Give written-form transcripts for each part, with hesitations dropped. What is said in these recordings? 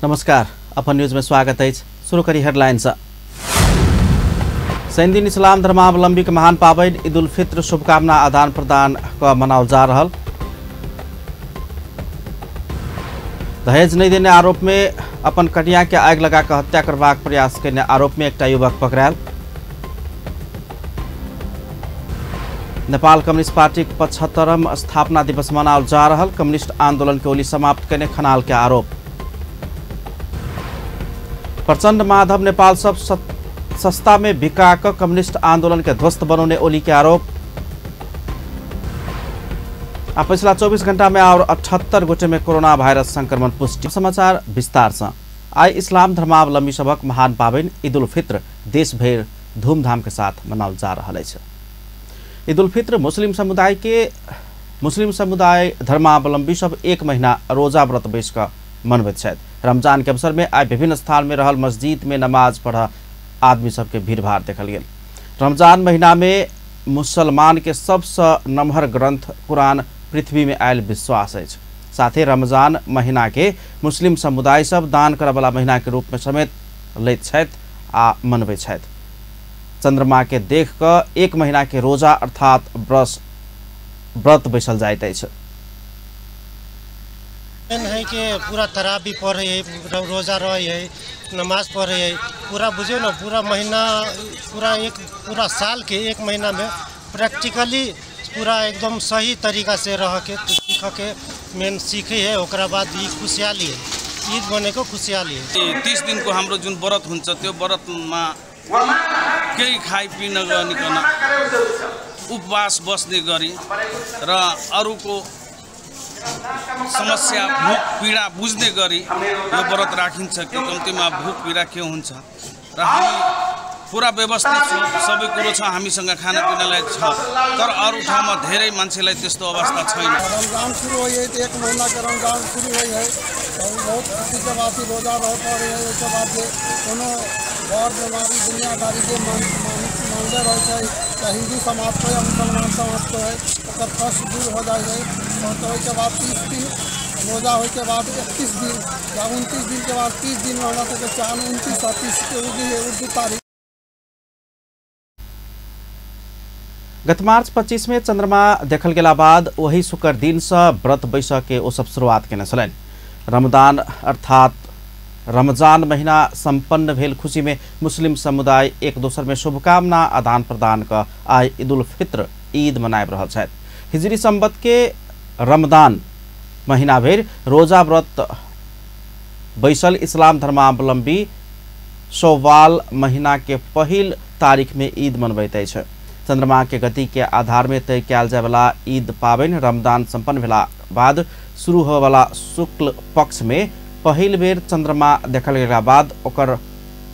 नमस्कार, अपन न्यूज में स्वागत है। शुरू करी हेडलाइंस। शनि दिन इस्लाम धर्मावलंबी के महान पाबनि ईद उल फित्र शुभकामना आदान प्रदान क मनाओल जा रहल। दहेज नहीं देने आरोप में अपन कनिया के आगि लगा के हत्या करबाक प्रयास करने आरोप में एकटा युवक पकड़ायल। नेपाल कम्युनिस्ट पार्टी के 75म स्थापना दिवस मनाओल जा रहल। कम्युनिस्ट आंदोलन के ओली समाप्त करने खनाल के आरोप। प्रचंड माधव नेपाल सब सस्ता में बिका क कम्युनिस्ट आंदोलन के ध्वस्त बनौने ओली के आरोप। आ पिछला 24 घंटा में और 78 गोटे में कोरोना वायरस संक्रमण पुष्टि। समाचार विस्तार से। आइ इस्लाम धर्मावलंबी सबक महान पाबनि ईद उल फित्र देश भरि धूमधाम के साथ मनाओल जा रहल अछि। ईद उल फित्र मुस्लिम समुदाय धर्मावलंबी सब एक महीना रोजा व्रत बैस कऽ मनबैत छथि। रमजान के अवसर में आइ विभिन्न स्थान में रहल मस्जिद में नमाज पढ़ आदमी सबके भीड़भाड़ देखल गेल। रमजान महीना में मुसलमान के सबसँ नमहर ग्रंथ कुरान पृथ्वी में आयल विश्वास अछि। साथे रमजान महीना के मुस्लिम समुदाय सब दान करऽवला महीना के रूप में समेत लैत छथि आ मनबैत छथि। चंद्रमा के देख कऽ एक महीना के रोजा अर्थात व्रत बैसल जाइत अछि। है कि पूरा तरावी पढ़े है, रोजा रहे है, नमाज पढ़े है, पूरा बुझे ना पूरा महीना पूरा एक पूरा साल के एक महीना में प्रैक्टिकली पूरा एकदम सही तरीका से रह के सीख के मेन सीखे है। ओकरा बाद ई खुशहाली है, ईद बने को खुशहाली है। 30 दिन को हाम्रो जुन व्रत हुन्छ त्यो व्रतमा केही खाइ पी नगरिकन उपवास बस्ने गरी र अरूको समस्या भूख पीडा बुझ्ने गरी यो व्रत राखिन्छ कि कम्तीमा भूख पीडा के हुन्छ। र हामी पुरा व्यवस्थित छौँ, सबै कुरो छ हामीसँग, खानापिनालाई छ, तर अरू ठाउँमा धेरै मान्छेलाई त्यस्तो अवस्था छैन। रमजान शुरू होइ है तो एक महीना के रमजान शुरू होइ है तो बहुत खुशी के बात है। रोजा रह पड़े है, ओहिके बाद जे कोनो बर बीमारी दुनियादारी के मानले रहै छै, चाहे हिंदू समाज को या मुसलमान समाज को है, ओकर कष्ट दूर हो जाइ है। तो ओहिके बाद 30 दिन रोजा होइके बाद 31 दिन या 29 दिन के बाद 30 दिन में हमरा सबके चाँद 29 आ 30 के उगी है उर्दू तारीख। गत मार्च 25 में चंद्रमा देखल गेला बाद वही शुक्र दिन से व्रत बैस के ओ सब शुरुआत केने छलनि। रमदान अर्थात रमजान महीना संपन्न भेल खुशी में मुस्लिम समुदाय एक दोसर में शुभकामना आदान प्रदान क आइ ईद उल फित्र ईद मनाबि रहल छथि। हिजरी संवत के रमदान महीना भरि रोजा व्रत बैसल इस्लाम धर्मावलंबी शव्वाल महीना के पहिल तारीख में ईद मनबैत अछि। चंद्रमा के गति के आधार में तय कयल जायवला ईद पाबनि रमजान संपन्न भेला बाद शुरू होयवला शुक्ल पक्ष में पहिल बेर चंद्रमा देखल गेला बाद ओकर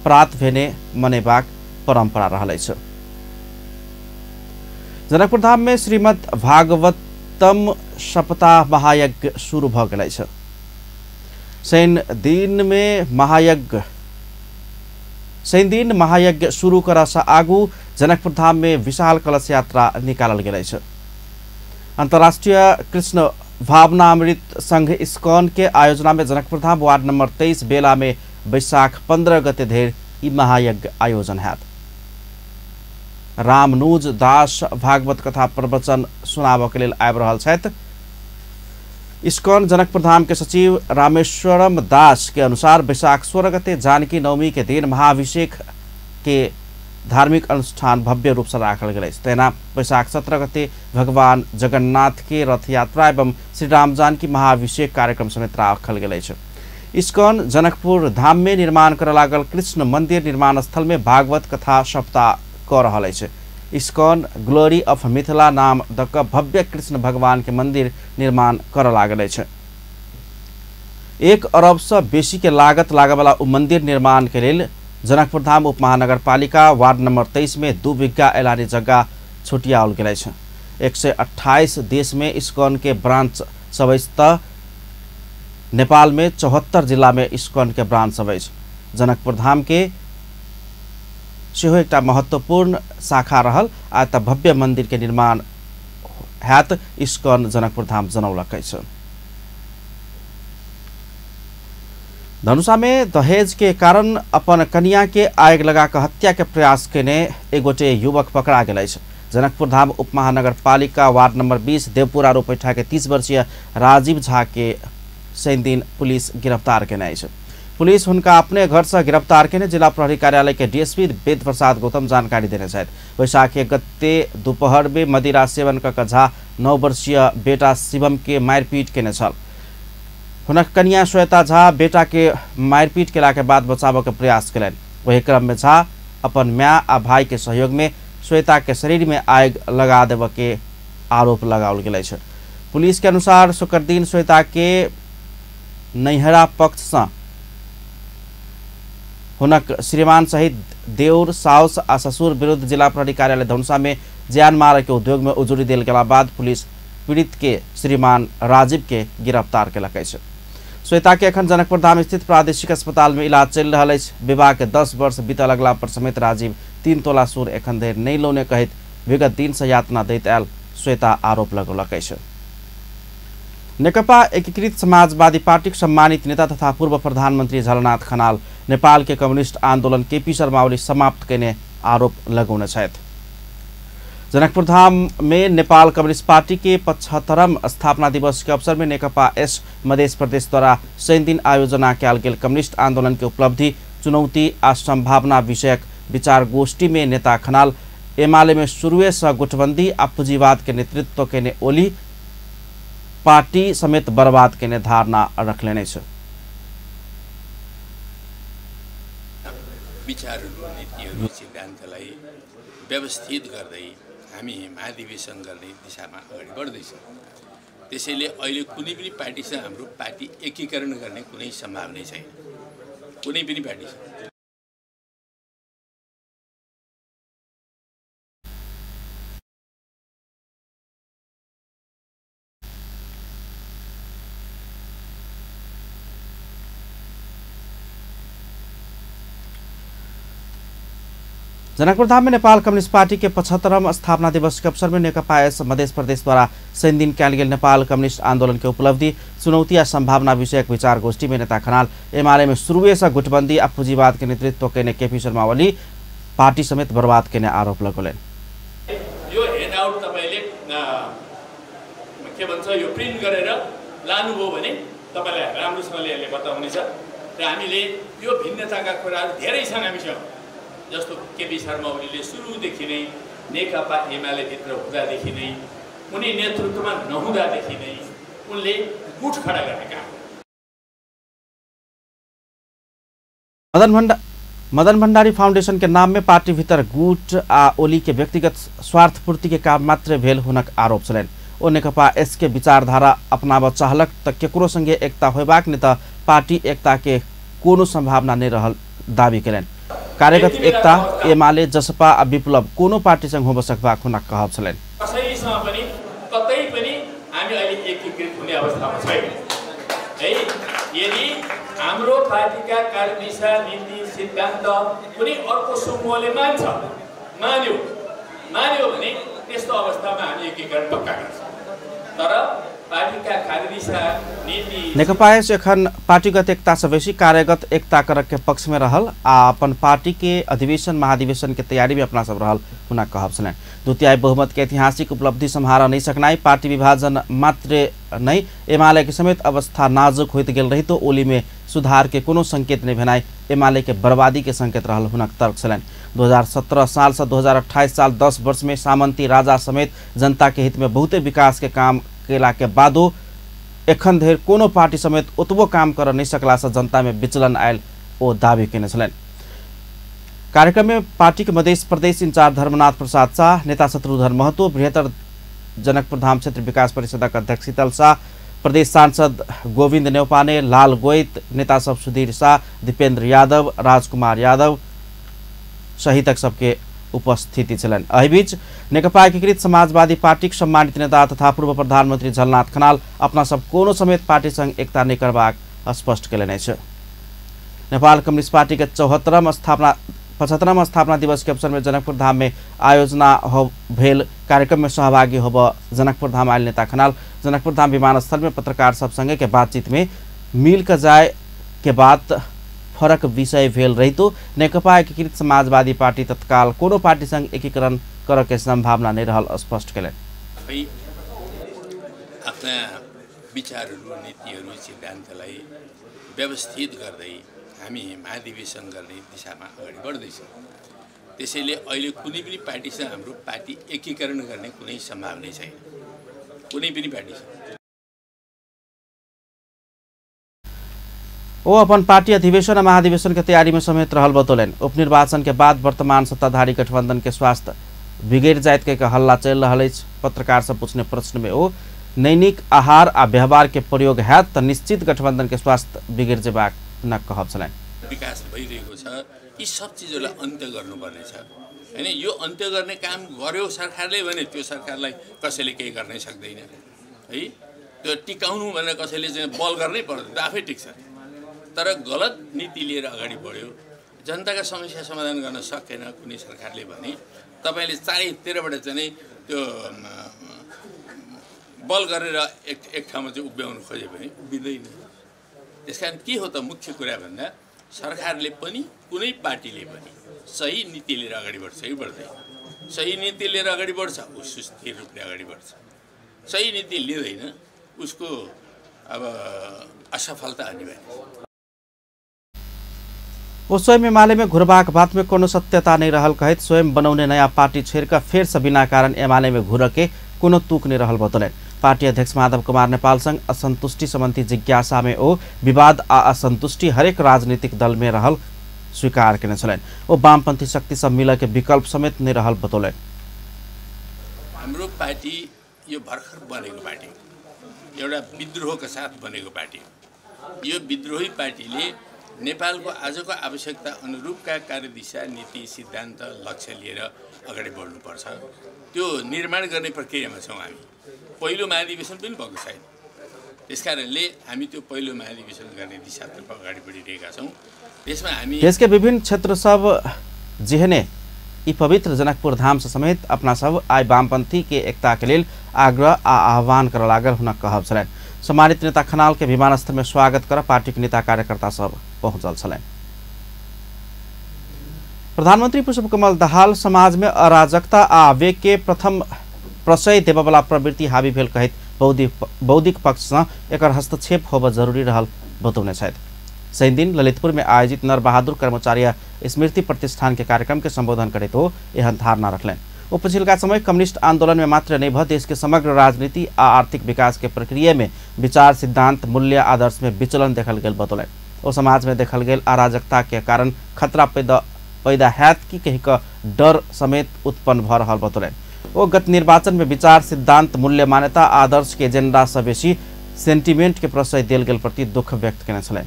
प्रात भेने मनेबाक परंपरा रहल अछि। जनकपुर धाम में श्रीमद् भागवतम सप्ताह महायज्ञ शुरू भऽ गेल अछि। शनि दिन महायज्ञ शुरू करऽसँ आगू जनकपुर धाम में विशाल कलश यात्रा निकालल गेल अछि। अंतर्राष्ट्रीय कृष्ण भावनामृत संघ इस्कॉन के आयोजना में जनकपुर धाम वार्ड नंबर 23 बेला में बैसाख 15 गते धरि ई महायज्ञ आयोजन हैत। रामनुज दास भागवत कथा प्रवचन सुनाबऽ के लेल आबि रहल छथि। इस्कॉन जनकपुर धाम के सचिव रामेश्वरम दास के अनुसार बैसाख 16 गते जानकी नवमी के दिन महाअभिषेक के धार्मिक अनुष्ठान भव्य रूप से राखल गेल अछि। तहिना बैसाख 17 गते भगवान जगन्नाथ के रथ यात्रा एवं श्री राम जानकी महाअभिषेक कार्यक्रम समेत राखल गेल अछि। इस्कॉन जनकपुर धाम में निर्माण करऽ लागल कृष्ण मंदिर निर्माण स्थल में भागवत कथा सप्ताह कऽ रहल अछि। इस्कॉन ग्लोरी ऑफ मिथिला नाम दऽ कऽ भव्य कृष्ण भगवान के मंदिर निर्माण करऽ लागल अछि। 1 अरब से बेसी के लागत लागऽवला ओ मंदिर निर्माण के लेल जनकपुर धाम उप महानगरपालिका वार्ड नंबर 23 में 2 बीघा एलानी जगह छुटियाओल गेल अछि। 128 देश में इस्कॉन के ब्रांच सब अछि तऽ नेपाल में 74 जिला में इस्कॉन के ब्रांच सब अछि। जनकपुर धाम के सेहो एकटा महत्वपूर्ण शाखा रहल आ तऽ भव्य मंदिर के निर्माण हैत इस्कॉन जनकपुर धाम जनौलक अछि। धनुषा में दहेज के कारण अपन कनिया के आग लगा के हत्या के प्रयास केने एक गोटे युवक पकड़ा गेल अछि। जनकपुर धाम उप महानगरपालिका वार्ड नंबर 20 देवपुरा रोपैठा के 30 वर्षीय राजीव झा के शनिदिन पुलिस गिरफ्तार केने अछि। पुलिस हुनका अपने घर से गिरफ्तार केने जिला प्रहरी कार्यालय के डीएसपी वेद प्रसाद गौतम जानकारी देने छथि। वैशाख 1 गते दोपहर में मदिरा सेवन क झा 9 वर्षीय बेटा शिवम के मारपीट केने छल। हुनक कनिया श्वेता झा बेटा के मारपीट केला के बाद बचाव के प्रयास केलनि। ओहि क्रम में झा अपन माय आ भाई के सहयोग में श्वेता के शरीर में आग लगा देव के आरोप लगाओल गेल अछि। पुलिस के अनुसार शुक्र दिन श्वेता के नैहरा पक्ष से हुनक श्रीमान सहित देउर साउस आ ससुर विरुद्ध जिला प्रहरी कार्यालय धनुषा में जान मारे के उद्योग में उजुरी देल गेला बाद पुलिस पीड़ित के श्रीमान राजीव के गिरफ्तार केलक अछि। श्वेता के एखन जनकपुर धाम स्थित प्रादेशिक अस्पताल में इलाज चलि रहल अछि। विवाह के 10 वर्ष बीतऽ लगला पर समेत राजीव 3 तोला सूर एखन धरि नहि लौने कहैत विगत दिन से यातना दैत आयल श्वेता आरोप लगौलक अछि। नेकपा एकीकृत समाजवादी पार्टीक सम्मानित नेता तथा पूर्व प्रधानमन्त्री झलनाथ खनाल नेपाल के कम्युनिस्ट आन्दोलन केपी शर्मा ओली समाप्त केने आरोप लगौने छथि। जनकपुर धाम में नेपाल कम्युनिस्ट पार्टी के 75वां स्थापना दिवस के अवसर में नेकपा एस मध्य प्रदेश द्वारा शनिदिन आयोजना कयल गेल कम्युनिस्ट आंदोलन के उपलब्धि, चुनौती आ संभावना विषयक विचार गोष्ठी में नेता खनाल एमाले में शुरुए से गुटबंदी आ पूंजीवाद के नेतृत्व केने ओली पार्टी समेत बर्बाद केने धारणा रखलेने छै। विचारहरू, नीतिहरू, सिद्धान्तलाई व्यवस्थित गर्दै हामी महाधिवेशन गर्ने दिशामा अगाडि बढ्दैछौँ। त्यसैले अहिले कुनै पनि पार्टीसँग हाम्रो पार्टी एकीकरण गर्ने कुनै सम्भावना छैन, कुनै पनि पार्टीसँग। जनकपुर धाम में नेपाल कम्युनिस्ट पार्टी के 75वां स्थापना दिवस के अवसर में नेकपा एस मध्य प्रदेश द्वारा शनिदिन कयल गेल नेपाल कम्युनिस्ट आंदोलन के उपलब्धि, चुनौती आ संभावना विषयक विचार गोष्ठी में नेता खनाल एमाले में शुरुए से गुटबंदी आ पूंजीवाद के नेतृत्व केने केपी शर्मा ओली पार्टी समेत बर्बाद केने आरोप लगौलनि। यो ह्यान्डआउट तपाईले के भन्छ यो प्रिन्ट गरेर लानुभयो भने तपाईलाई राम्रोसँगले यसले बताउनेछ र हामीले यो भिन्नताका कुराहरू धेरै छन् हामीसँग। जस्तो केपी शर्मा ओलीले सुरुदेखि नै नेकपा एमाले भित्र हुँदादेखि नै, उनी नेतृत्वमा नहुँदादेखि नै उनले गुट खडा गर्ने काम। मदन भंडारी फाउंडेशन के नाम में पार्टी भीतर गुट आ ओली के व्यक्तिगत स्वार्थ पूर्ति के काम मात्र भेल हुनक आरोप छलनि। ओ नेकपा एस के विचारधारा अपनाबऽ चाहलक त केकरो संगे एकता होयबाक नहि त पार्टी एकता के कोनो संभावना नहि रहल दावी केलनि। कार्यगत एकता एमाले, जसपा आ विप्लव कोनो पार्टी संग होब सकबाक हुनक कहब छलनि। कसैसँग पनि कतै पनि हामी अहिले एकीकृत हुने अवस्थामा छैनौँ है। यदि हाम्रो पार्टीका कार्यदिशा, नीति, सिद्धान्त कुनै अर्को समूहले मान्छ, मान्यो मान्यो भने त्यस्तो अवस्थामा हामी एकीकरण पक्का गर्छौँ। तर पार्टीका कार्यदिशा, नीति नेकपा एस एखन पार्टीगत एकता से बेसी कार्यगत एकता करक के पक्ष में रहल आ अपन पार्टी के अधिवेशन महाधिवेशन के तैयारी में अपना सब रहल हुनक कहब छलनि। द्वितीय बहुमत के ऐतिहासिक उपलब्धि सम्हार नहीं सकनाई, पार्टी विभाजन मात्र नहीं एमाले के समेत अवस्था नाजुक होइत गेल रही तो ओली में सुधार के कोनो संकेत नहीं भेनाई एमाले के बर्बादी के संकेत रहल हुनक तर्क छलनि। 2017 साल से 2028 साल 10 वर्ष में सामंती राजा समेत जनता के हित में बहुते विकास के काम केला के बादो एखन धरि कोनो पार्टी समेत ओतबो काम कर नहीं सकला से जनता में विचलन आयल ओ दावी केने छलनि। कार्यक्रम में पार्टी के मध्य प्रदेश इंचार्ज धर्मनाथ प्रसाद शाह, नेता शत्रुघ्न महतो, बृहत्तर जनकपुर धाम क्षेत्र विकास परिषदक अध्यक्ष शीतल शाह, प्रदेश सांसद गोविंद नेौपाने, लाल गोइत, नेता सब सुधीर शाह, दीपेंद्र यादव, राजकुमार यादव सहितक सबके उपस्थिति छलनि। एहि बीच नेकपा एकीकृत समाजवादी पार्टीक सम्मानित नेता तथा पूर्व प्रधानमन्त्री झलनाथ खनाल अपना सब कोनो समेत पार्टी संग एकता नहि करबाक स्पष्ट केलनि अछि। नेपाल कम्युनिस्ट पार्टी के 75वां स्थापना दिवस के अवसर में जनकपुर धाम में आयोजना भेल कार्यक्रम में सहभागी होब जनकपुर धाम आयल नेता खनाल जनकपुर धाम विमानस्थल में पत्रकार सब संगे के बातचीत में मिल के जाए के बात फरक विषय भेल रहितो नेकपा एकीकृत समाजवादी पार्टी तत्काल कोनो पार्टी संग एकीकरण करऽ के संभावना नहीं रहल स्पष्ट केलनि। आफ्ना विचारहरू, नीतिहरू, सिद्धान्तलाई व्यवस्थित गर्दै हामी महाधिवेशन गर्ने दिशामा अगाडि बढ्दैछौँ। त्यसैले अहिले कुनै पनि पार्टीसँग हाम्रो पार्टी एकीकरण गर्ने कुनै सम्भावना छैन, कुनै पनि पार्टीसँग। ओ अपन पार्टी अधिवेशन आ महाधिवेशन के तैयारी में समेत रहल बतौलनि। उपनिर्वाचन के बाद वर्तमान सत्ताधारी गठबंधन के स्वास्थ्य बिगड़ जायत के हल्ला चलि रहल अछि। पत्रकार से पूछने प्रश्न में ओ नैनिक आहार आ व्यवहार के प्रयोग हैत त निश्चित गठबंधन के स्वास्थ्य बिगड़ जेबाक न कहब छलनि। विकास भइरहेको छ, यी सब चिजहरूलाई अन्त्य गर्नुपर्ने छ हैन। यो अन्त्य गर्ने काम गर्यो सरकारले भने त्यो सरकारलाई कसैले केही गर्नै सक्दैन है। त्यो टिकाउनु भनेर कसैले चाहिँ बल गर्नै पर्दैन, त्यो आफै टिक्छ। तर गलत नीति लिएर अगाडि बढ्यो, जनताका समस्या समाधान गर्न सकेन कुनै सरकारले भने तपाईले चारैतिरबाट चाहिँ त्यो बल गरेर एक ठाउँमा चाहिँ उभ्याउनु खोज्यो भने उभिँदैन। त्यसकारण के हो त मुख्य कुरा भन्दा सरकारले पनि कुनै पार्टीले पनि सही नीति लिएर अगाडि बढ्छ कि बढ्दैन। सही नीति लिएर अगाडि बढ्छ ऊ सुस्थिर रूपले अगाडि बढ्छ, सही नीति लिँदैन उसको अब असफलता अनिवार्य। ओ स्वयं एमाले में घुरबाक बात में कोनो सत्यता नहीं रहल कहैत स्वयं बनौने नयाँ पार्टी छोड़िकऽ फेर से बिना कारण एमाले में घुर के कोनो तुक नहीं रहल बतौलनि। पार्टी अध्यक्ष माधव कुमार नेपाल संग असंतुष्टि संबंधी जिज्ञासा में ओ विवाद आ असंतुष्टि हरेक राजनीतिक दल में रहल स्वीकार केने छलनि। ओ वामपंथी शक्ति सब मिल के विकल्प समेत नहीं रहल बतौलनि। हाम्रो पार्टी यो भर्खर बनेको पार्टी, एउटा विद्रोहका साथ बनेको पार्टी। यो विद्रोही पार्टीले नेपालको आजको आवश्यकता अनुरूपका कार्यदिशा, नीति, सिद्धान्त, लक्ष्य लिएर अगाडि बढ्नुपर्छ। त्यो निर्माण गर्ने प्रक्रियामा छौँ हामी। पहिलो महाधिवेशन पनि भएको छैन, त्यसकारणले हामी त्यो पहिलो महाधिवेशन गर्ने दिशातर्फ अगाडि बढिरहेका छौँ। त्यसमा हामी देश के विभिन्न क्षेत्र सब जेहने यी पवित्र जनकपुर धाम से समेत अपना सब आइ वामपंथी के एकता के लेल आग्रह आ आह्वान कर लागल हुनक कहब छलनि। सम्मानित नेता खनाल के विमानस्थल में स्वागत कर पार्टी के नेता कार्यकर्ता सब पहुंचल छलनि। प्रधानमंत्री पुष्पकमल दाहाल समाज में अराजकता आ आवेग के प्रथम प्रश्रय देबयवला प्रवृत्ति हावी भेल कहैत बौद्धिक पक्ष से एकर हस्तक्षेप होब जरूरी रहल बतौने छथि। शनि दिन ललितपुर में आयोजित नरबहादुर कर्मचारी स्मृति प्रतिष्ठान के कार्यक्रम के संबोधन करैत ओ एहन धारणा रखलनि। ओ पछिलका समय कम्युनिस्ट आंदोलन में मात्र नहीं भ देश के समग्र राजनीति आ आर्थिक विकास के प्रक्रिया में विचार, सिद्धांत, मूल्य, आदर्श में विचलन देखल गेल बतौलनि। ओ समाज में देखल गेल अराजकता के कारण खतरा पैदा हैत कि कहीं का डर समेत उत्पन्न भ रहल बतौलनि। ओ गत निर्वाचन में विचार, सिद्धांत, मूल्य, मान्यता, आदर्श के एजेंडा से बेसी सेंटिमेंट के प्रश्रय देल गेल प्रति दुख व्यक्त केने छलनि।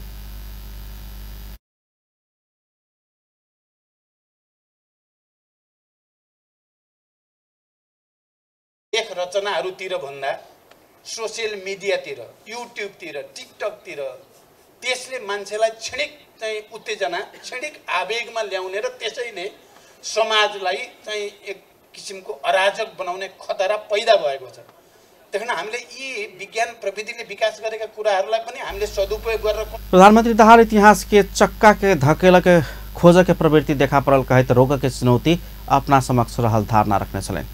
लेख रचनाहरूतिर भन्दा सोसियल मिडियातिर, युट्युबतिर, टिकटकतिर त्यसले मान्छेलाई क्षणिक चाहिँ उत्तेजना, क्षणिक आवेगमा ल्याउने र त्यसैले समाजलाई चाहिँ एक किसिमको अराजक बनाउने खतरा पैदा भएको छ। त्यही हामीले यी विज्ञान प्रविधिले विकास गरेका कुराहरूलाई पनि हामीले सदुपयोग गरेर प्रधानमन्त्री दाहाल इतिहास के चक्का के धकेल के खोज के प्रवृत्ति देखा पड़ल कहैत रोग के चुनौती अपना समक्ष रहल धारणा रखने छलनि।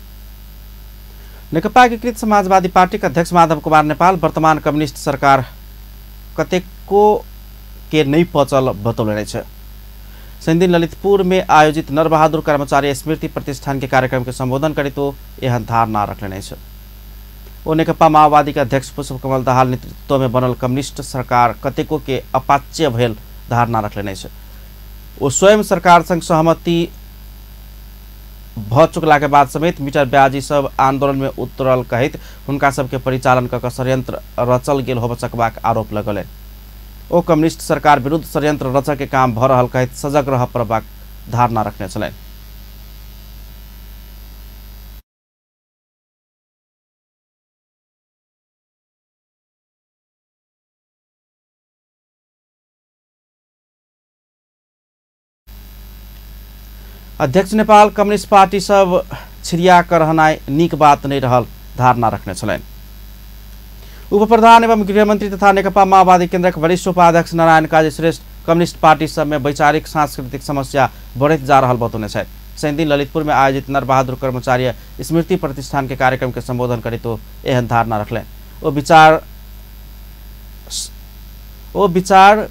नेकपा एकीकृत समाजवादी पार्टी के अध्यक्ष माधव कुमार नेपाल वर्तमान कम्युनिस्ट सरकार कतेको के नहीं पचल बतौने अछि। शनिदिन ललितपुर में आयोजित नरबहादुर कर्मचारी स्मृति प्रतिष्ठान के कार्यक्रम के संबोधन करैत ओ एहन धारणा रखने अछि। ओ नेकपा माओवादी के अध्यक्ष पुष्पकमल दाहाल नेतृत्व में बनल कम्युनिस्ट सरकार कतेको के अपाच्य भेल धारणा रखने अछि। ओ स्वयं सरकार संग सहमति भ चुकला के बाद समेत मीटर ब्याजी सब आंदोलन में उतरल कहैत हुनका सबके परिचालन क षड्यंत्र रचल गेल होब सकबाक आरोप लगौलनि। ओ कम्युनिस्ट सरकार विरुद्ध षड्यंत्र रचय के काम भ रहल कहैत सजग रह पड़बाक धारणा रखने छलनि। अध्यक्ष नेपाल कम्युनिस्ट पार्टी सब छिरिया कर रहनाइ नीक बात नहीं रहल धारणा रखने छलनि। उपप्रधान एवं गृहमंत्री तथा नेकपा माओवादी केन्द्रक वरिष्ठ उपाध्यक्ष नारायण काजी श्रेष्ठ कम्युनिस्ट पार्टी सब में वैचारिक सांस्कृतिक समस्या बढ़ैत जा रहल बतौने छथि। शनिदिन ललितपुर में आयोजित नरबहादुर कर्मचारी स्मृति प्रतिष्ठान के कार्यक्रम के संबोधन करैत ओ एहन धारणा रखलनि। ओ विचार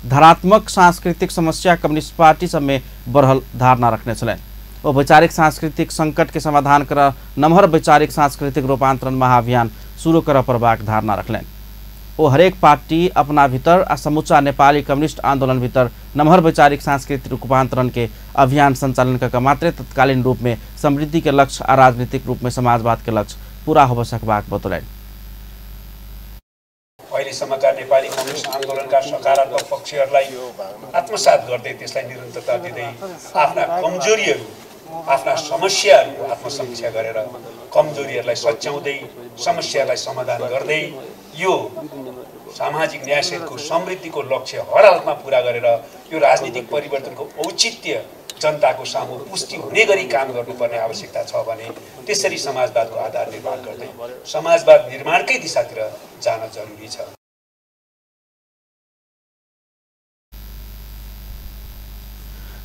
धारात्मक सांस्कृतिक समस्या कम्युनिस्ट पार्टी सब में बढ़ल धारणा रखने छलनि। ओ वैचारिक सांस्कृतिक संकट के समाधान कर नमहर वैचारिक सांस्कृतिक रूपांतरण महाअभियान शुरू कर पड़बाक धारणा रखलनि। ओ हरेक पार्टी अपना भीतर आ समूचा नेपाली कम्युनिस्ट आंदोलन भीतर नमहर वैचारिक सांस्कृतिक रूपांतरण के अभियान संचालन कर मात्रे तत्कालीन रूप में समृद्धि के लक्ष्य आ राजनीतिक रूप में समाजवाद के लक्ष्य पूरा हो सकबाक बतौलनि। अहिलेसम्मका नेपाली कम्युनिस्ट आन्दोलनका सकारात्मक पक्षहरूलाई आत्मसात गर्दै त्यसलाई निरन्तरता दिँदै आफ्ना कमजोरीहरू, आफ्ना समस्याहरू आत्मसमीक्षा गरेर कमजोरीहरूलाई सच्याउँदै समस्यालाई समाधान गर्दै यो सामाजिक न्यायसहितको समृद्धिको लक्ष्य हर हालतमा पूरा गरेर यो राजनीतिक परिवर्तनको औचित्य जनताको सामु पुष्टि हुने गरी काम गर्नुपर्ने आवश्यकता छ भने त्यसरी समाजवादको आधार निर्माण गर्दै समाजवाद निर्माणकै दिशातिर जान जरुरी छ।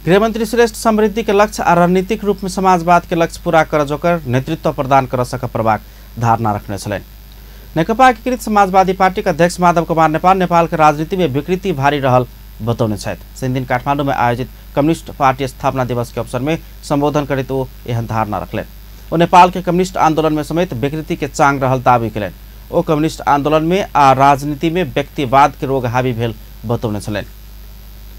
गृहमंत्री श्रेष्ठ समृद्धि के लक्ष्य आ रणनीतिक रूप में समाजवाद के लक्ष्य पूरा कर जोकर नेतृत्व प्रदान कर सक पड़बाक धारणा रखने छलनि। नेकपा एकीकृत समाजवादी पार्टी के अध्यक्ष माधव कुमार नेपाल नेपाल के राजनीति में विकृति भारी रहल बतौने छथि। शनिदिन काठमांडू में आयोजित कम्युनिस्ट पार्टी स्थापना दिवस के अवसर में संबोधन करैत ओ एहन धारणा रखलनि। ओ नेपाल के कम्युनिस्ट आंदोलन में समेत विकृति के चांग रहल दावी कयलनि। ओ कम्युनिस्ट आंदोलन में आ राजनीति में व्यक्तिवाद के रोग हावी भेल बतौने छलनि।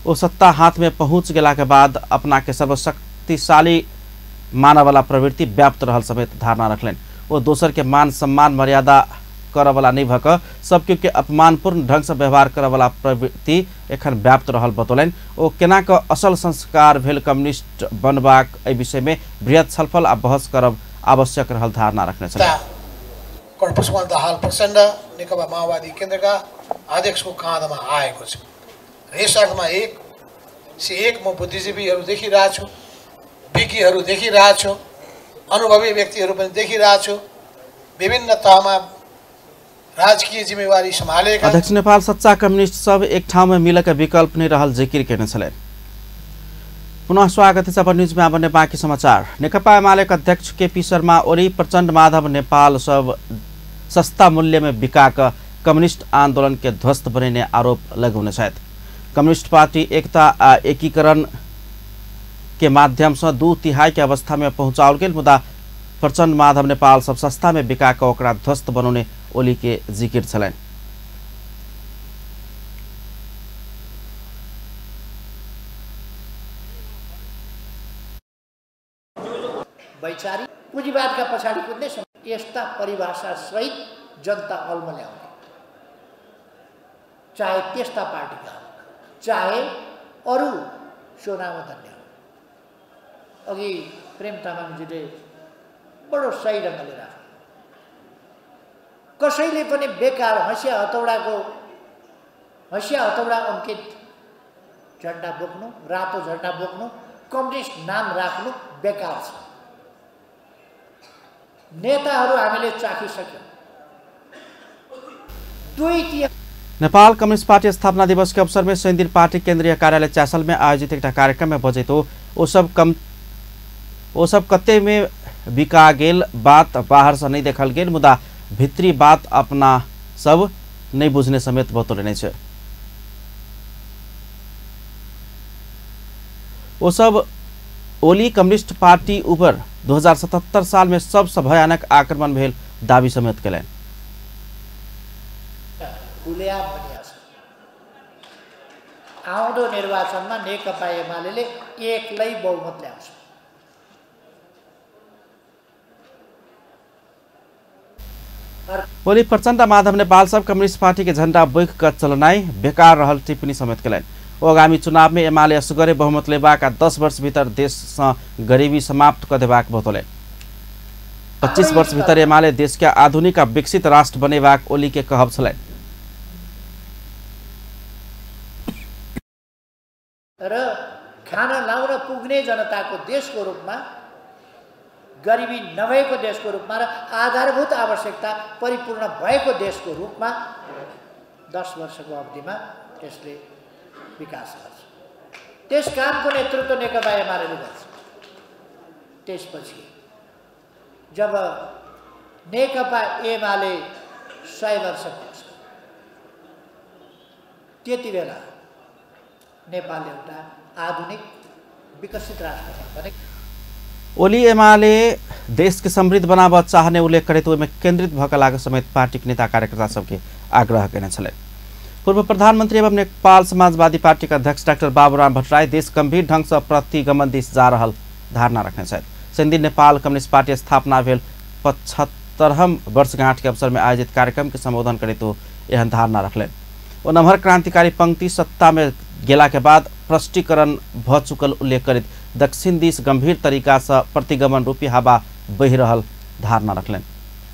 ओ सत्ता हाथ में पहुँच गेला के बाद अपना के सर्वशक्तिशाली मानववाला प्रवृत्ति व्याप्त रहल समेत धारणा रखलनि। ओ दोसर के मान सम्मान मर्यादा करवला नहीं भक सबके के अपमानपूर्ण ढंग से व्यवहार करवला प्रवृत्ति एखन व्याप्त रहल बतौलनि। ओ केना क असल संस्कार भेल कम्युनिस्ट बनबाक एहि विषय में बृहत छलफल आ बहस करब आवश्यक रहल धारणा रखने छलनि। पुष्पमल दाहाल प्रचण्ड नेकपा माओवादी केन्द्रका अध्यक्षको काँधमा आएको छ। यस अर्थमा 101 म बुद्धिजीवीहरू देखिरहेको छु, विज्ञहरू देखिरहेको छु, अनुभवी व्यक्तिहरू पनि देखिरहेको छु, विभिन्न तहमा राजकीय जिम्मेवारी सम्हालेका। अध्यक्ष नेपाल सच्चा कम्युनिस्ट सब एक ठाउँ में मिलकर विकल्प नहीं रहल जिकिर केने छलनि। पुनः स्वागत है न्यूज में आबने बाँकी समाचार। नेकपा एमाले के अध्यक्ष केपी शर्मा ओली प्रचण्ड माधव नेपाल सब सस्ता मूल्य में बिका क कम्युनिस्ट आंदोलन के ध्वस्त बनेने आरोप लगौने छथि। कम्युनिस्ट पार्टी एकता आ एकीकरण के माध्यम से 2/3 के अवस्था में पहुँचाओल गेल, मुदा प्रचण्ड माधव नेपाल सब सस्ता में बिका क ओकरा ध्वस्त बनौने ओली के जिकिर छलनि। वैचारिक पुँजीवादका पछाडि कुद्ने यस्ता परिभाषा सहित जनता अल्मल्याउने, चाहे त्यस्ता पार्टीका चाहे अरू स्वनामधन्य। अघि प्रेम तामाङजीले बडो सही ढङ्गले राख्नु, कसैले पनि बेकार हँसिया हतौडा अङ्कित झन्डा बोक्नु, रातो झन्डा बोक्नु, कम्युनिस्ट नाम राख्नु बेकार छ। नेताहरू हामीले चाखिसक्यौँ। 2/3 नेपाल कम्युनिस्ट पार्टी स्थापना दिवस के अवसर में शनिदिन पार्टी केंद्रीय कार्यालय च्यासल में आयोजित एक कार्यक्रम में बजैत ओ सब कते में बिका गेल बात बाहर से नहीं देखल गेल, मुदा भित्री बात अपना सब नहीं बुझने समेत बतौने छै। ओ सब ओली कम्युनिस्ट पार्टी ऊपर 2077 साल में सबसे भयानक आक्रमण भेल दावी समेत कयलनि। आउँदो निर्वाचनमा नेकपा एमाले एक्लै बहुमत ल्याउँछ। ओली प्रचण्ड माधव नेपाल सब कम्युनिस्ट पार्टी के झण्डा बोकि कऽ चलनाइ बेकार रहल टिप्पणी समेत कयलनि। ओ आगामी चुनाव में एमाले असगरे बहुमत लेबाक आ 10 वर्ष भीतर देश सँ गरीबी समाप्त कऽ देबाक बतौलनि। 25 वर्ष भीतर एमाले देश के आधुनिक आ विकसित राष्ट्र बनेबाक ओली के कहब छलनि। र खाना लाउन पुग्ने जनताको देशको रूपमा गरिबी नभएको देशको रूपमा र आधारभूत आवश्यकता परिपूर्ण भएको देशको रूपमा 10 वर्षको अवधिमा यसले विकास गर्छ। त्यस कामको नेतृत्व नेकपा एमाले गर्छ। त्यसपछि जब नेकपा एमाले 100 वर्ष पुग्छ त्यति बेला नेपाल एउटा आधुनिक विकसित राष्ट्र बन्छ। ओली एमाले देश के समृद्ध बनाब चाहने उल्लेख करैत ओहिमे केन्द्रित भऽ कऽ लागऽ समेत पार्टीक नेता कार्यकर्ता सबके आग्रह केने छलनि। पूर्व प्रधानमंत्री एवं नेपाल समाजवादी पार्टी के अध्यक्ष डाक्टर बाबूराम भट्टराई देश गंभीर ढंग से प्रतिगमन दिस जा रहल धारणा रखने छथि। शनिदिन नेपाल कम्युनिस्ट पार्टी स्थापना भेल 75वां वर्षगांठ के अवसर में आयोजित कार्यक्रम के संबोधन करैत ओ एहन धारणा रखलनि। ओ नमहर क्रांतिकारी पंक्ति सत्ता में गेला के बाद प्रष्टीकरण भ चुकल उल्लेख करैत दक्षिण दिस गंभीर तरीका से प्रतिगमन रूपी हवा बहि रहल धारणा रखलनि।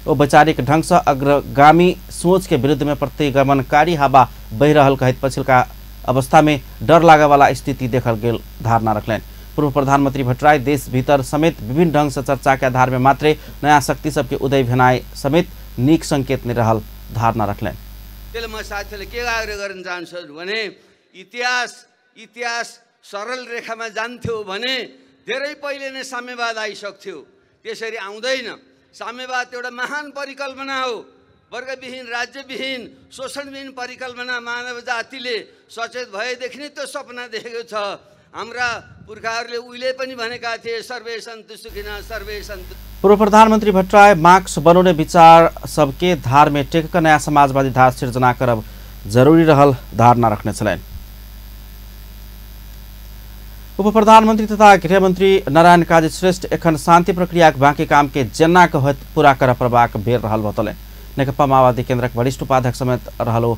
ओ वैचारिक ढंग से अग्रगामी सोच के विरुद्ध में प्रतिगमनकारी हवा बहि रहल कहैत पछिलका अवस्था में डर लागय वाला स्थिति देखल गेल धारणा रखलनि। पूर्व प्रधानमंत्री भट्टराई देश भीतर समेत विभिन्न ढंग से चर्चा के आधार में मात्रे नया शक्ति सबके उदय भेनाइ समेत नीक संकेत नहीं रहल धारणा रखलनि। त्यसले म साथीहरूले के आग्रह गर्न चाहन्छु भने इतिहास सरल रेखामा जान्थ्यो भने धेरै पहिले नै साम्यवाद आइसक्थ्यो, त्यसरी आउँदैन। साम्यवाद एउटा महान परिकल्पना हो, वर्गविहीन, राज्यविहीन, शोषणविहीन परिकल्पना। मानव जातिले सचेत भएदेखि नै त्यो सपना देखेको छ। हाम्रा पुर्खाहरूले उहिले पनि भनेका थिए, सर्वे सन्तु सुखिनः सर्वे सन्तु। पूर्व प्रधानमंत्री भट्टराई मार्क्स बनौने विचार सबके धार में टेक कऽ नया समाजवादी धार सिर्जना करब जरूरी रहल धारणा रखने छलनि। उप प्रधानमंत्री तथा गृहमंत्री नारायण काजी श्रेष्ठ एखन शांति प्रक्रियाक बाँकी काम के जेना के होइत पूरा करऽ पड़बाक बेर रहल बतौलनि। नेकपा माओवादी केंद्रक वरिष्ठ उपाध्यक्ष समेत रहल ओ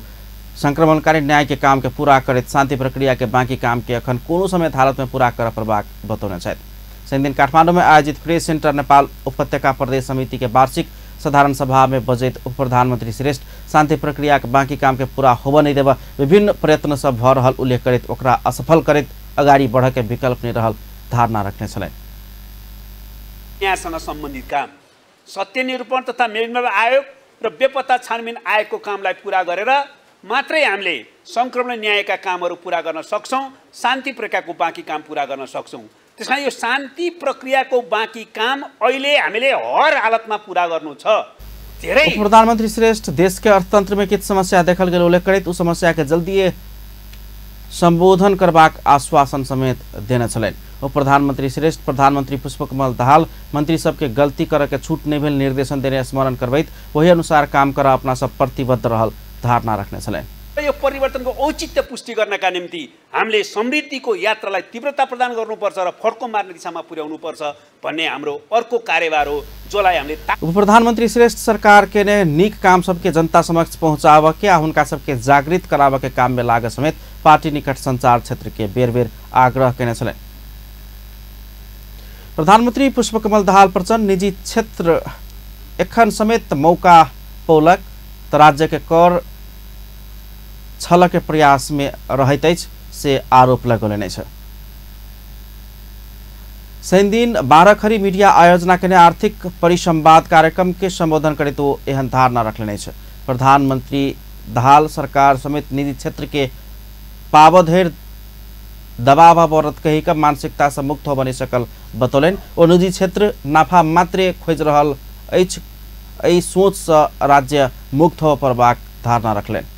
संक्रमणकारी न्याय के काम के पूरा करैत शांति प्रक्रिया के बाँकी काम के एखन कोनो समेत हालत में पूरा करऽ पड़बाक बतौने छथि। शनिदिन काठमांडू में आयोजित प्रेस सेंटर नेपाल उपत्यका प्रदेश समिति के वार्षिक साधारण सभा में बजैत उप प्रधानमंत्री श्रेष्ठ शांति प्रक्रिया के बाँकी काम के पूरा होबऽ नहीं देबऽ विभिन्न प्रयत्न सब भऽ रहल उल्लेख करैत ओकरा असफल करैत अगाडि बढ़ के विकल्प नहीं रहल धारणा रखने छलनि। न्यायसँग सम्बन्धित काम, सत्य निरूपण तथा मेलमिलाप आयोग र बेपत्ता छानबिन आयोगको कामलाई पुरा गरेर मात्रै हामीले सङ्क्रमण न्यायका कामहरू पुरा गर्न सक्छौँ, शान्ति प्रक्रियाको बाँकी काम पुरा गर्न सक्छौँ। त्यसकारण यो शान्ति प्रक्रियाको बाँकी काम अहिले हामीले हर हालतमा पुरा गर्नु छ। धेरै प्रधानमंत्री श्रेष्ठ देश के अर्थतंत्र में किछु समस्या देखल गेल उल्लेख करैत उ समस्या के जल्दीए संबोधन करबाक आश्वासन समेत देने छलनि। ओ प्रधानमंत्री श्रेष्ठ प्रधानमंत्री पुष्पकमल दाहाल मंत्री सबके गलती करऽ के छूट नहि भेल निर्देशन देने स्मरण करबैत वही अनुसार काम करऽ अपना सब प्रतिबद्ध रहल धारणा रखने छलनि। यो परिवर्तनको औचित्य पुष्टि गर्नका निम्ति हामीले समृद्धिको यात्रालाई तीव्रता प्रदान गर्नुपर्छ र फड्को मार्ने दिशामा पुर्याउनुपर्छ भन्ने हाम्रो अर्को कार्यभार हो, जसलाई हामीले उप प्रधानमंत्री श्रेष्ठ सरकार के ने नीक काम सबके जनता समक्ष पहुँचाबऽ के आ हुनका सबके जागृत कराबऽ के काम में लागऽ समेत पार्टी निकट संचार क्षेत्र के बेर बेर आग्रह केने छलनि। प्रधानमंत्री पुष्पकमल दाहाल प्रचण्ड निजी क्षेत्र एखन समेत मौका पौलक त राज्य के कर छल के प्रयास में रहैत अछि से आरोप लगौलनि अछि। शनिदिन 12 खरी मीडिया आयोजना केने आर्थिक परिसंवाद कार्यक्रम के संबोधन करैत ओ एहन धारणा रखलनि अछि। प्रधानमंत्री दाहाल सरकार समेत निजी क्षेत्र के पावधरि दबाव बढ़त कही कऽ मानसिकता से मुक्त होबऽ नहि सकल बतौलनि। ओ निजी क्षेत्र नाफा मात्रे खोजि रहल अछि, एहि सोच से राज्य मुक्त होबऽ पड़बाक धारणा रखलनि।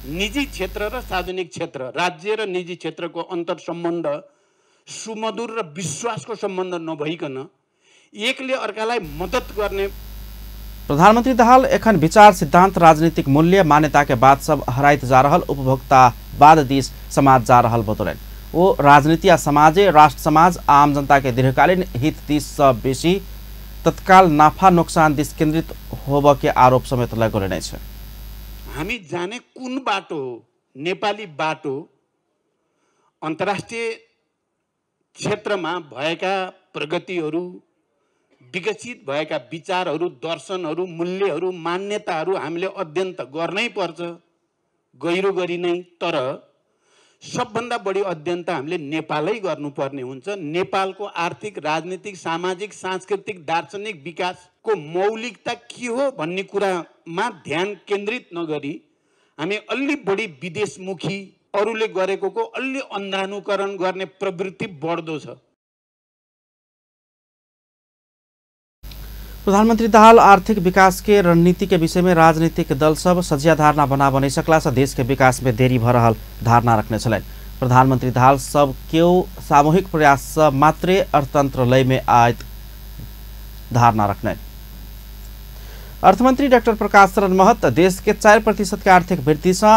निजी क्षेत्र र सार्वजनिक क्षेत्र, राज्य र निजी क्षेत्रको अन्तर सम्बन्ध सुमधुर र विश्वासको सम्बन्ध नभइकन एकले अर्कालाई मद्दत गर्ने। प्रधानमंत्री दाहाल एखन विचार सिद्धांत राजनीतिक मूल्य मान्यता के बात सब हराइत जा रहल उपभोक्तावाद दिस समाज जा रहल बतौलनि। ओ राजनीति आ समाजे राष्ट्र समाज आम जनता के दीर्घकालीन हित दिस सँ बेसी तत्काल नाफा नोक्सान दिस केन्द्रित होबऽ के आरोप समेत लगौलनि अछि। हामी जाने कुन बाटो हो, नेपाली बाटो अन्तर्राष्ट्रिय क्षेत्रमा भएका प्रगतिहरू, विकसित भएका विचारहरू, दर्शनहरू, मूल्यहरू, मान्यताहरू हामीले अध्ययन त गर्नै पर्छ, गहिरो गरी नै, तर सबभन्दा बढी अध्ययन त हामीले नेपालै गर्नुपर्ने हुन्छ। नेपालको आर्थिक, राजनीतिक, सामाजिक, सांस्कृतिक, दार्शनिक विकासको मौलिकता के हो भन्ने कुरामा ध्यान केन्द्रित नगरी हामी अलि बढी विदेशमुखी, अरूले गरेको अलि अन्धानुकरण गर्ने प्रवृत्ति बढ्दो छ। प्रधानमंत्री दाहाल आर्थिक विकास के रणनीति के विषय में राजनीतिक दल सब सजिया धारणा बना नहीं सकला से देश के विकास में देरी भ रहल धारणा रखने छलनि। प्रधानमंत्री दाहाल सब केओ सामूहिक प्रयास से मात्रे अर्थतंत्र लय में आयत धारणा रखने। अर्थमंत्री डॉक्टर प्रकाश शरण महत देश के 4% के आर्थिक वृद्धि से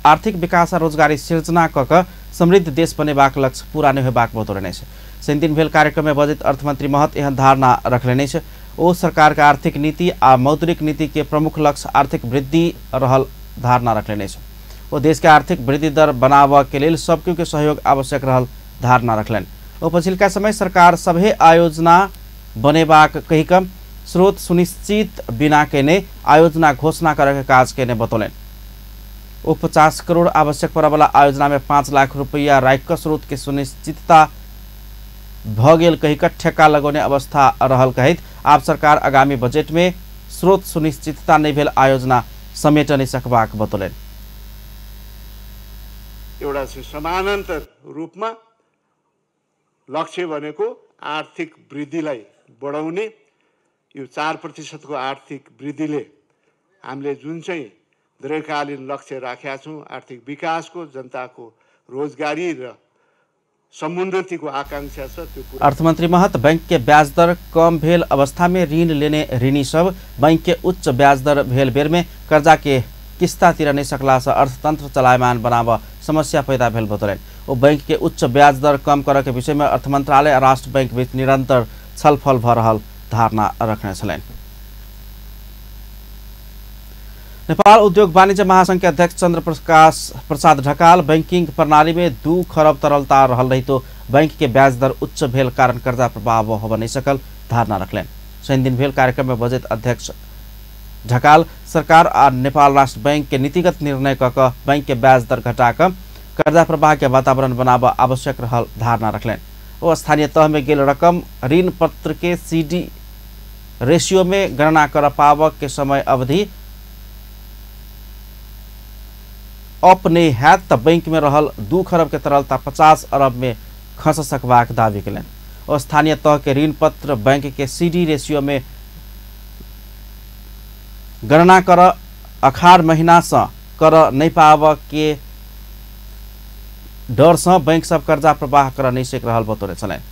आर्थिक विकास आ रोजगारी सिर्जना क समृद्ध देश बनेबाक लक्ष्य पूरा नहीं होबाक बतौलनि अछि। शनिदिन भेल कार्यक्रम में बजैत अर्थमंत्री महत एहन धारणा रखलनि अछि। ओ सरकार के आर्थिक नीति आ मौद्रिक नीति के प्रमुख लक्ष्य आर्थिक वृद्धि रहल धारणा रखलनि अछि। ओ देश के आर्थिक वृद्धि दर बनाबऽ के लेल सबके के सहयोग आवश्यक रहल धारणा रखलनि। ओ पछिलका समय सरकार सभे आयोजना बनेबाक कहि कऽ स्रोत सुनिश्चित बिना केने आयोजना घोषणा करऽ के काज केने बतौलनि। ओ 50 करोड़ आवश्यक पड़यवला आयोजना में 5 लाख रुपैया राखि कऽ स्रोत के सुनिश्चितता भ गेल कहि कऽ ठेक्का लगौने अवस्था रहल कहैत आब सरकार आगामी बजट में स्रोत सुनिश्चितता नहीं भेल आयोजना समेट नहीं सकबाक बतौलनि। एउटा चाहिँ समानान्तर रूपमा लक्ष्य भनेको आर्थिक वृद्धिलाई बढाउने। यो 4% को आर्थिक वृद्धिले हामीले जुन चाहिँ दीर्घकालीन लक्ष्य राखेका छौँ आर्थिक विकासको, जनताको रोजगारी र समुन्नतिको आकांक्षा छ, त्यो पूरा। अर्थमंत्री महत बैंक के ब्याज दर कम भेल अवस्था में ऋण लेने ऋणी सब बैंक के उच्च ब्याज दर भेल बेर में कर्जा के किस्ता तिर नहीं सकला से अर्थतंत्र चलायमान बनाव समस्या पैदा भेल बतौलनि। ओ बैंक के उच्च ब्याज दर कम करऽ के विषय में अर्थ मंत्रालय आ राष्ट्र बैंक बीच निरंतर छलफल भ रहल धारणा रखने छलनि। नेपाल उद्योग वाणिज्य महासंघ के अध्यक्ष चंद्र प्रकाश प्रसाद ढकाल बैंकिंग प्रणाली में 2 खरब तरलता रहल रहितो बैंक के ब्याज दर उच्च भेल कारण कर्जा प्रवाह होब नहीं सकल धारणा रखलनि। शनिदिन भेल कार्यक्रम में बजट अध्यक्ष ढकाल सरकार आ नेपाल राष्ट्र बैंक के नीतिगत निर्णय क बैंक के ब्याज दर घटा कऽ कर्जा प्रवाह के वातावरण बनाब आवश्यक रहल धारणा रखलनि। ओ स्थानीय तह में गेल रकम ऋण पत्र के सीडी रेशियो में गणना कर पाबऽ के समय अवधि अप नहीं हैत त बैंक में रहल 2 खरब के तरलता 50 अरब में खस सकबाक दावी केलनि। ओ स्थानीय तह के ऋण पत्र बैंक के सीडी रेशियो में गणना कर अखाड़ महीना से कर नहीं पाबऽ के डर से बैंक सब कर्जा प्रवाह कर नहीं सक रहल बतौने छलनि।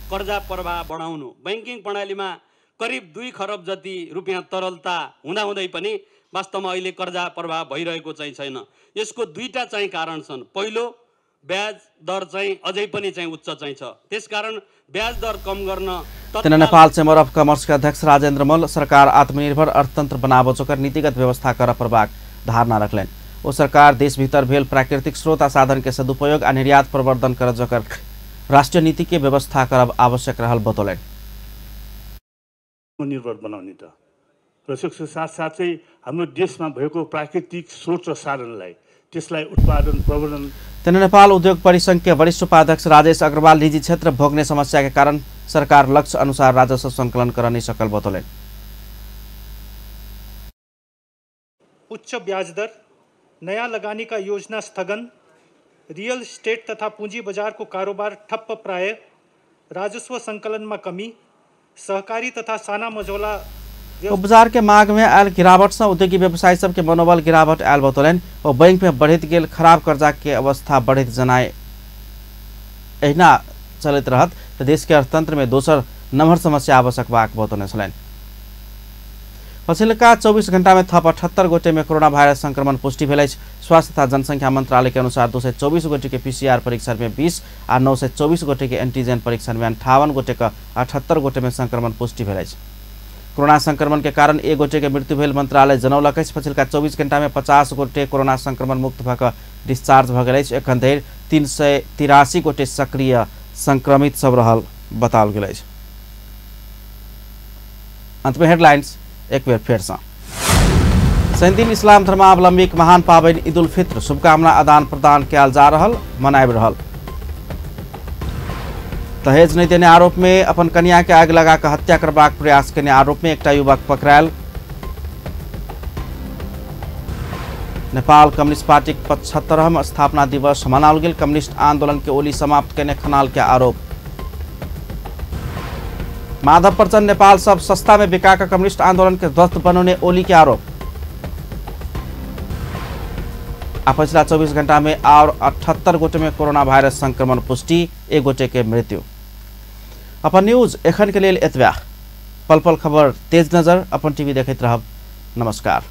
कर्जा प्रवाह बढाउनु बैंकिङ प्रणालीमा करिब 2 खरब जति रुपियाँ तरलता हुँदाहुँदै पनि वास्तवमा अहिले कर्जा प्रवाह भइरहेको चाहिँ छैन। यसको दुईटा चाहिँ कारण छन्। पहिलो, ब्याज दर चाहिँ अझै पनि चाहिँ उच्च चाहिँ छ, त्यसकारण ब्याज दर कम गर्न। तेना नेपाल चेम्बर अफ कमर्स के अध्यक्ष राजेन्द्र मल्ल सरकार आत्मनिर्भर अर्थतंत्र बनाबऽ जोकर नीतिगत व्यवस्था कर पड़बाक धारणा रखलनि। ओ सरकार देश भीतर भेल प्राकृतिक स्रोत आ साधन के सदुपयोग आ निर्यात प्रवर्धन कर जोकर राष्ट्रीय नीति के व्यवस्था करब आवश्यक रहल बतौलनि। निर्भर बनाउने त र त्यसको साथसाथै हाम्रो देशमा भएको प्राकृतिक स्रोत र साधनलाई त्यसलाई उत्पादन प्रवर्धन। तेना नेपाल उद्योग परिसंघ के वरिष्ठ उपाध्यक्ष राजेश अग्रवाल निजी क्षेत्र भोग्ने समस्या के कारण सरकार लक्ष्य अनुसार राजस्व संकलन कर नहीं सकल बतौलनि। उच्च ब्याज दर, नया लगानी का योजना स्थगन, रियल स्टेट तथा पूंजी बाजार को कारोबार ठप्प प्राय, राजस्व संकलन में कमी, सहकारी तथा साना मझोला बाजार के मांग में आयल गिरावट से उद्योगी व्यवसायी सबके मनोबल गिरावट आयल बतौलनि। और बैंक में बढ़ित गेल खराब कर्जा के अवस्था बढ़ित जनाए एहिना चलैत रहत त देश के अर्थतंत्र में दोसर नम्हर समस्या आबि सकबाक बतौने छलनि। पछिल्का 24 घंटा में थप 78 गोटे में कोरोना वायरस संक्रमण पुष्टि भेल अछि। स्वास्थ्य तथा जनसंख्या मंत्रालय के अनुसार 224 गोटे के पीसीआर परीक्षण में 20 आ 924 गोटे के एंटीजन परीक्षण में 58 गोटे के 78 गोटे में संक्रमण पुष्टि भेल अछि। कोरोना संक्रमण के कारण 1 गोटे के मृत्यु भेल मंत्रालय जनौलक अछि। पछिल्का 24 घंटा में 50 गोटे कोरोना संक्रमण मुक्त भऽ कऽ डिस्चार्ज भऽ गेल अछि। एखन धरि 383 गोटे सक्रिय संक्रमित सब रहल बताओल गेल अछि। अंत में हेडलाइंस एक बेर फेर सँ। शनिदिन इस्लाम धर्मावलम्बीक महान पाबनि ईद उल फित्र शुभकामना आदान प्रदान कयल जा रहल मनाबि रहल। दहेज नहि देने आरोप में अपन कनिया के आगि लगा कऽ हत्या करबाक प्रयास केने आरोप में एकटा युवक पकड़ायल। नेपाल कम्युनिस्ट पार्टी 75वां स्थापना दिवस मनाओल गेल। कम्युनिस्ट आंदोलन के ओली समाप्त केने खनाल के आरोप। माधव प्रचण्ड नेपाल सब सस्ता में बिका कऽ कम्युनिस्ट आंदोलन के ध्वस्त बनौने ओली के आरोप। आ पछिला 24 घंटा में और 78 गोटे में कोरोना वायरस संक्रमण पुष्टि, 1 गोटे के मृत्यु। अपन न्यूज एखन के लेल एतबा। पल पल खबर तेज नजर अपन टीवी देखैत रहब। नमस्कार।